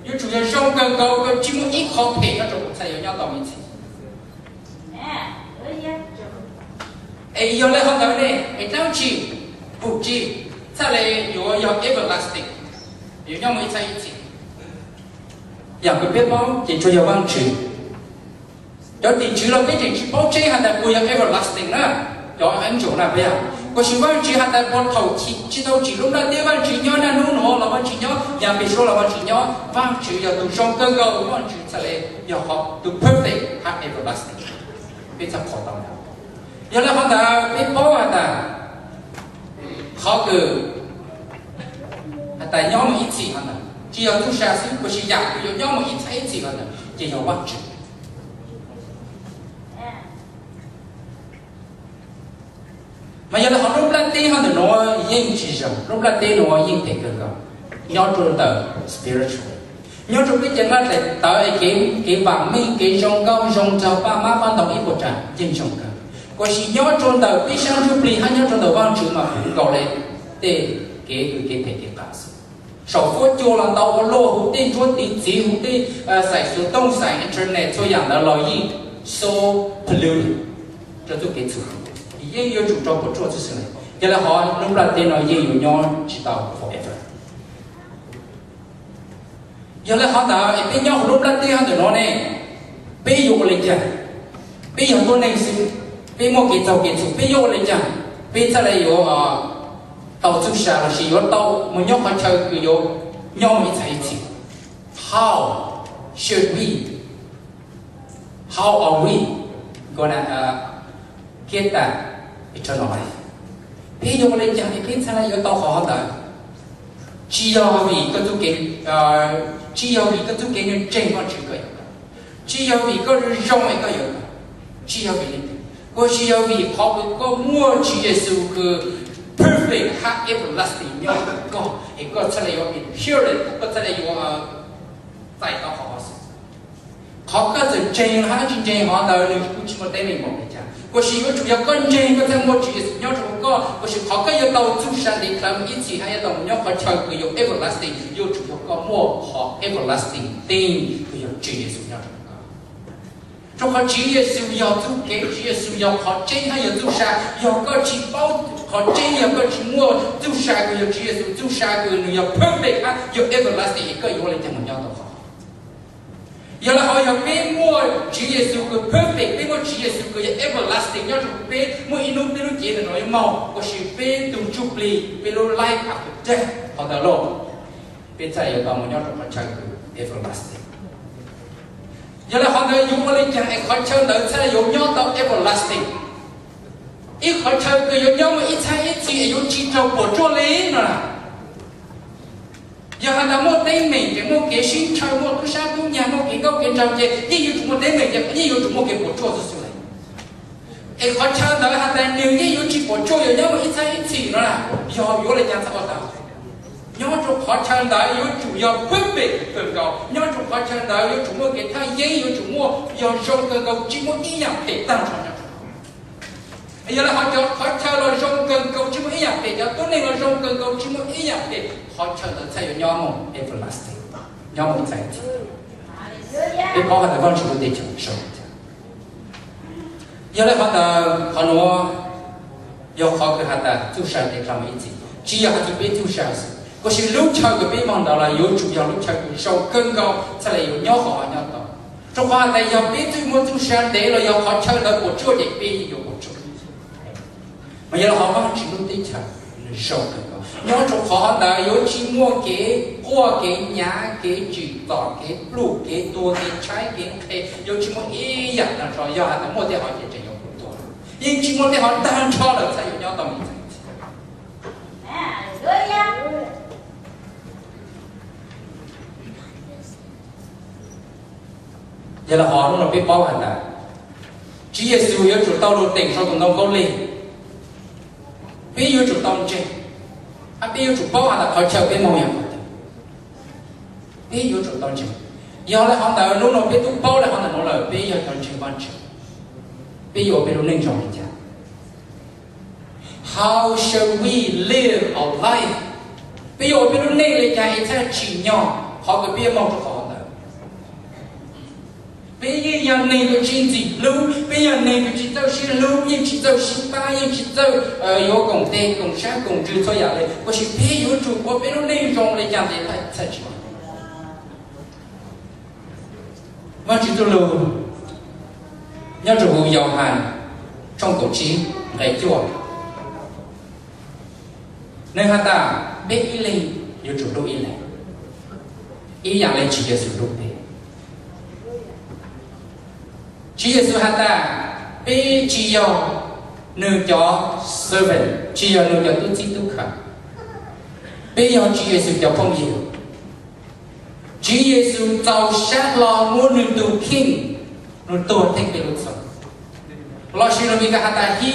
Yuav tsum yog zoo kawg nkaus, tsis muaj ib qho phem nyob rau kuv txhaj yuav nyob tau ib txhis. Es yog li hov ntawd ne, es dab tsi, vim tsi txhaj le yuav yog everlasting, yuav nyob mus ib txhis ib txhis? Yam kws peb paub ces tsuas yog Vaajtswv. Cov tim tswv los peb tseem tsis paub tseeb has tas puas yog everlasting na, cov angel na peb yog. Tiam sis Vaajtswv has tas puas thaum tsis tau tsim lub nplaj teb Vaajtswv nyob, naj nub nuav los Vaajtswv nyob, yav pem suab los Vaajtswv nyob, Vaajtswv yog tus zoo kawg nkaus, Vaajtswv txhaj le yog qhov tus perfect hab everlasting. Peb txhaj qhuas tau. Yog li hov ntawd peb paub has tas qhov kws has tas nyob mus ib txhis hov ntawd tsis yog txuj sa xwb, tiam sis yam kws yuav nyob mus ib txhis ib txhis hov ntawd ces yog Vaajtswv. Mas yog li hov lub nplaj teb hov ntawm nuav yeej tsis zoo, lub nplaj teb nuav yeej phem kawg nkaus, nyob rau ntawm spiritual, nyob rau peb cov nqaij daim tawv es kev, kev vaam meej, kev zoo nkauj zoo nraug, paj mab paj ntaug ib puas tsaam yeej zoo kawg. Tiam sis nyob rau ntawm peb sab ntsuj plig hab nyob rau ntawm Vaajtswv mas huv nkaus le tej kev, kev phem kev qas xwb. Saum fuab cua los ntau ua luaj, huv tej ntsuab tiv txiv, huv tej xaim xuv tooj, xaim internet, txhua yam ntawd los yeej so polluted rau txuj kev txhum, yeej yuav tsum raug puas tsuaj txhua xwm le. Yog li hov lub nplaj teb no yeej yuav nyob tsis tau forever. Yog li hov ntawd es peb nyob hauv lub nplaj teb hov ntawm no ne, peb yuav ua le caag? Peb yog tuab neeg xwb, peb muaj kev txaug kev txhum, peb yuav ua le caag peb txhaj le yuav tau txuj sa lossis yuav tau mus nyob qhov chaw kws yuav nyob mus ib txhis ib txhis? How should we, how are we gonna get that eternal life? Peb yuav ua le caag es peb txhaj le yuav tau qhov hov ntawd? Tsis yog vim koj txuj kev, tsis yog vim koj txuj kev ntseeg Vaajtswv koj yuav tau, tsis yog vim koj zoo es koj yuav tau, tsis yog vim le ntawd, tiam sis yog vim qhov kws koj muaj Tswv Yexus kws perfect hab everlasting nyob ntawm koj es koj txhaj le yuav inherit, koj txhaj le yuav txais tau qhov hov xwb. Qhov koj txawm ntseeg hab tsis ntseeg hov ntawd nws kuj tsis muaj teeb meem npaum li cas, tiam sis yuav tsum yog koj ntseeg koj txhaj muaj Tswv Yexus nyob rau hauv koj, tiam sis qhov koj yuav tau txuj sa ntev dlhawv mus ib txhis hab yuav tau mus nyob qhov chaw kws yuav everlasting yuav tsum yog koj muaj qhov everlasting thing kws yog Tswv Yexus nyob rau hauv koj. Rau qhov Tswv Yexus yog txuj kev, Tswv Yexus yog qhov tseeb hab yog txuj sa. Yog koj tsis paub qhov tseeb, yog koj tsis muaj txuj sa kws yog Tswv Yexus txuj sa kws nws yog perfect hab yog everlasting es koj yuav ua le caag mus nyob tau qhov? Yog li hov yog peb muaj Tswv Yexus kws perfect, peb muaj Tswv Yexus kws yog everlasting nyob rau peb, muaj ib hnub peb lub cev ntawm no yuav moog, tiam sis peb tug ntsuj plig, peb lub life after death hov ntawd lauj, peb txhaj yuav tau mus nyob rau qhov chaw kws everlasting. Yog li hov ntawd yuav ua le caag es qhov chaw ntawd txhaj yuav nyob tau everlasting? Ib qhov chaw kws yuav nyob mus ib txhis ib txhis es yuav tsis raug puas tsuaj li no na. Yog has tas muaj teeb meem ces muaj kev sib ntshaw, muaj tub sab tub nyag, muaj kev nkauj kev nraug ces yeej yuav tsum muaj teeb meem ces yeej yuav tsum muaj kev puas tsuaj xwb xwb le. Es qhov chaw ntawd has tas nws yeej yuav tsis puas tsuaj, yuav nyob mus ib txhis ib txhis no na, yog yuav ua le caag txhaj ua tau? Nyob rau qhov chaw ntawd yuav tsum yog perfect kawg nkaus, nyob rau qhov chaw ntawd yuav tsum muaj kev thaj yeeb, yuav tsum muaj, yog zoo kawg nkaus tsis muaj ib yaam phem tag nrho nyob rau. Yog li hov cov qhov chaw los zoo kawg nkaus tsis muaj ib yaam phem, cov tuab neeg los zoo kawg nkaus tsis muaj ib yaam phem, qhov chaw ntawd txhaj yuav nyob mus everlasting, nyob mus ib txhis ib txhis. Peb paub has tas Vaajtswv lub teb chaws zoo. Yog li hov ntawd qhov nuav yog qhov kws has tas txuj sa ntev dlhawv mus ib txhis, tsis yog has tas peb txuj sa xwb, tiam sis lub chaw kws peb moog ntawd los yuav tsum yog lub chaw kws zoo kawg nkaus txhaj le yuav nyob qhov nyob tau. Rau qhov has tas yog peb txuj muaj txuj sa ntev los yog qhov chaw ntawd puas tsuaj ces peb yuav puas tsuaj. Mas yog li hov Vaajtswv lub teb chaws nws zoo kawg nkaus, nyob rau qhov ntawd yuav tsis muaj kev quaj kev nyav, kev tsim txom, kev pluj kev tuag, kev tshaib kev nqhis, yuav tsis muaj ib yaam tag nrho. Yog has tas muaj tej hov ces tseem yuav tuag, yeej tsis muaj tej hov tag nrho lawm txhaj yuav nyob tau mus ib txhis. Yog li hov hnub no peb paub has tas Tswv Yexus yuav tsum tau lug teem sau tus ntoo khaub lig. Peb yuav tsum tau ntseeg, hab peb yuav tsum paub has tas qhov chaw peb moog yog qhov twg. Peb yuav tsum tau ntseeg. Yog li hov ntawd hnub no peb tub paub li hov ntawm no lawm, peb yog cov ntseeg Vaajtswv, peb yuav ua peb lub neej zoo li cas? How shall we live our life? Peb yuav ua peb lub neej li cas es txhaj tsim nyog qhov kws peb yuav moog rau qhov? Peb yeej yog neeg uas tsis ntxim hlub, peb yog neeg uas tsis txawj sib hlub, yeej tsis txawj sib pab, yeej tsis txawj yuav koom tes koom sab koom ntsws txhua yam li. Tab sis peb yuav tsum ua peb lub neej zoo li cas tes txhaj tsis Vajtswv txuj lug nyob rua huv Yauhas tshooj kaum tsib nqe cuaj, nws has tas peb ib leeg yuav tsum hlub ib leeg ib yam li Tswv Yexus hlub peb. Tswv Yexus has tas peb tsis yog nws cov servant, tsis yog nws cov tub txib tub kha, peb yog Tswv Yexus cov phooj ywg. Tswv Yexus txaus sab hlo muab nws tus kheej, nws tuag theej peb lub txhaum. Los sis lus Meskas has tas he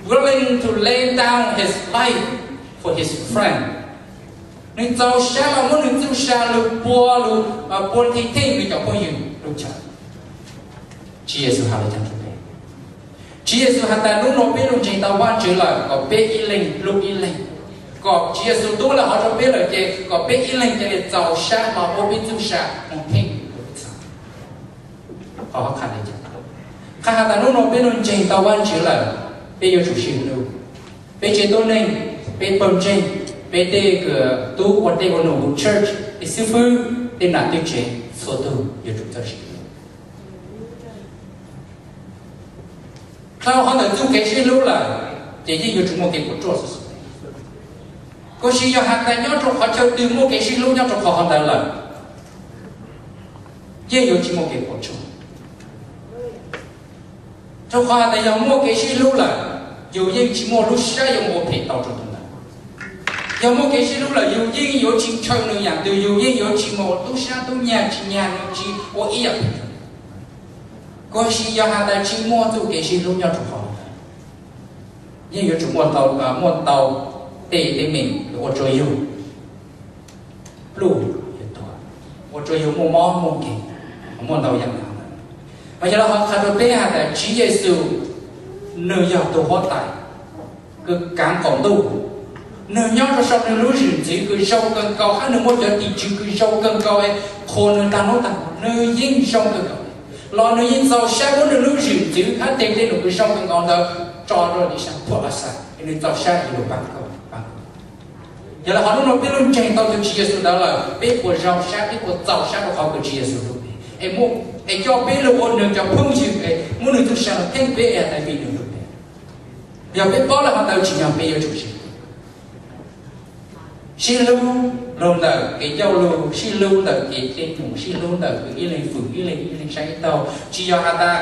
willing to lay down his life for his friend. Nws txaus sab hlo muab nws txuj sa lug pua, lug pua theej theej nws cov phooj ywg lub chaw. Tswv Yexus has li cas rua peb? Tswv Yexus has tas nub nua peb lug ntseeg tau Vajtswv lawm kom peb ib leeg hlub ib leeg. Kom Tswv Yexus tub lawm hov rua peb lawm ces kom peb ib leeg ca li txaus sab hlo muab peb txuj sa moog theej lub txhaum. Qhov qha li cas? Qhov has tas nub nua peb lug ntseeg tau Vajtswv lawm, peb yuav tsum sib hlub. Peb tsev tuab neeg, peb pawg ntseeg, peb tej kws tub ua dej ua num hu church, tej xib fwb, tej nam tej tsev, txhua tug yuav tsum txawj sib hlub. Dhau qhov ntawm txuj kev sib hlub lawm ces yeej yuav tsum muaj kev puas tsuaj xwb. Kuj sis yog has tas nyob rau qhov chaw twg muaj kev sib hlub nyob rau qhov ntawd lawm, yeej yuav tsis muaj kev puas tsuaj. Rau qhov has tas yog muaj kev sib hlub lawm, yus yeej tsis muaj lub sab yuav mus ua phem tau rau tus ntawd. Yog muaj kev sib hlub lawm yus yeej yuav tsis ntshaw nws yam twg, yus yeej yuav tsis mus tub sab tub nyag tsis nyag nws tsis ua ib yam twg. Kuj sis yog has tas tsis muaj txuj kev sib hlub nyob rau qhov ntawd, yeej yuav tsum muaj ntau, muaj ntau tej teeb meem ua rua yug pluj yug tuag, ua rua yug muaj mob muaj nkeeg, muaj ntau yam ntawd. Mas yog le hov qha rua peb has tas Tswv Yexus nws yog tus huab tais kws kaav qaum ntuj, nws nyob rau sau nws lub zwm ntxwv kws zoo kawg nkaus hab nws muaj cov tim tswv kws zoo kawg nkaus, qhuas nws tag hnub tag hmo nws yeej zoo kawg nkaus. Los nws yeej txaus sab muab nws lub zwm ntxwv hab teg tej num kws zoo kawg nkaus ntawd tso rua ib sab thuam la xas, nws txaus sab yuav lug paab koj paab kuv. Yog le hov nub nua peb lug ntseeg tau tug Tswv Yexus ntawd lawm, peb puas zoo sab, peb puas txaus sab rua qhov kws Tswv Yexus hlub peb es coj peb lug ua nws cov phooj ywg es muab nws txuj sa lug theej peb es tas vim nws hlub peb? Yog peb paub le hov ntawd tsis yog peb yuav tsum sib, sib hlub lug ntawm kev coj lug, sib hlub ntawm kev tej num, sib hlub ntawm kws ib leeg fwm ib leeg, ib leeg saib ib taug. Tsis yog has tas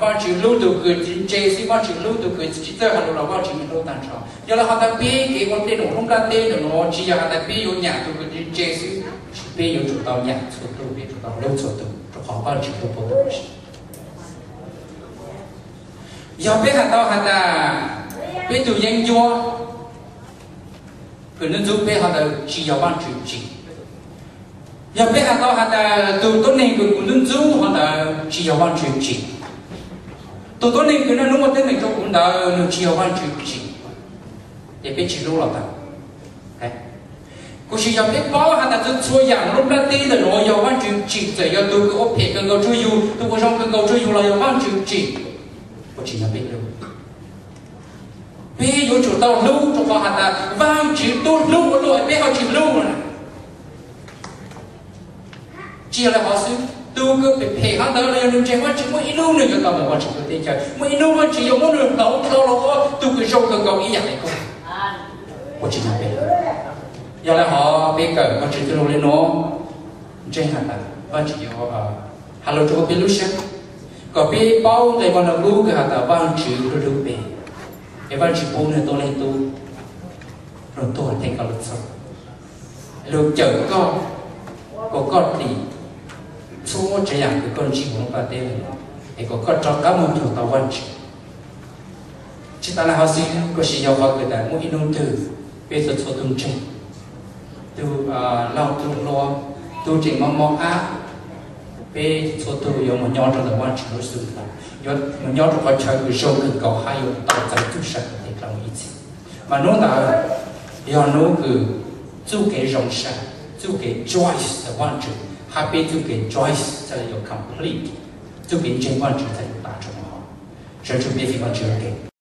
Vajtswv hlub tug kws ntse xwb, Vajtswv hlub tug kws tsis txawj has lug los Vajtswv yeej hlub tag nrho. Yog le hov tas peb kev ua tej num lub nplaj teb ntawm nuav tsis yog has tas peb yuav nyam tug kws ntse xwb, peb yuav tsum tau nyam txhua tug, peb tsum tau hlub txhua tug rua qhov Vajtswv hlub puab tug. Yog peb has tau has tas peb tug yeeb ncuab kws ntub ntxub peb hov ntawd tsis yog Vajtswv tsim. Yog peb has tau has tas tug tuab neeg kws kuv ntub ntxub hov ntawd tsis yog Vajtswv tsim. Tug tuab neeg kws naj nub muaj teeb meem rua kuv ntawd nws tsis yog Vajtswv tsim, ces peb tsis hlub los tau. Kuj sis yog peb paub has tas txhua txhua yam lub nplaj teb ntawm nuav yog Vajtswv tsim, txawm yog tug kws ua phem kawg nkaus rua yug, tug ua zoo kawg nkaus rua yug los yog Vajtswv tsim, kuj tsis yog peb hlub. Peb yuav tsum tau hlub rua qhov has tas Vajtswv tub hlub ua luaj peb ho tsis hlub na. Tsis yog le hov xwb, tug kws phem phem hov ntawd los yog nws ntseeg Vajtswv muaj ib nub nws yuav tau moog Vajtswv lub teb chaws, muaj ib nub Vajtswv yuav muab nws hlauv dhau los ua tug kws zoo kawg nkaus ib yam le koj. Kuj tsis yog peb hlub. Yog le hov peb kawm Vajtswv txuj lug le nuav, ntseeg has tas Vajtswv yuav has lug rua peb lub sab, kom peb paub nqe Vaj Lug Kub kws has tas Vajtswv hlub hlub peb, es Vajtswv pub nws tuab leeg tub lug tuag theej koj lub txhaum, lug cawm koj, kom koj dim txhua tsav yam kws koj ntsib huv lub nplaj teb, es kom koj rov qab moog nrug tau Vajtswv. Tsis tas le hov xwb, kuj sis yog qhov kws tas muaj ib nub twg peb txhua txhua tug ntseeg, tug laug tug hluas, tug tseem mob mob ab, peb txhua tug yuav moog nyob rua ntawm Vajtswv lub xub ntiag, yuav moog nyob rua qhov chaw kws zoo kawg nkaus hab yuav tau txais txuj sa tes dlao ib txhis. Mas nub ntawd yog nub kws txuj kev zoo sab, txuj kev joy ntawm Vajtswv Qhov peb txuj kev choice txhaj le yuav complete, txuj kev ntseeg Vajtswv txhaj yuav tas tso. Sawv tsug peb fim Vajtswv ua ke.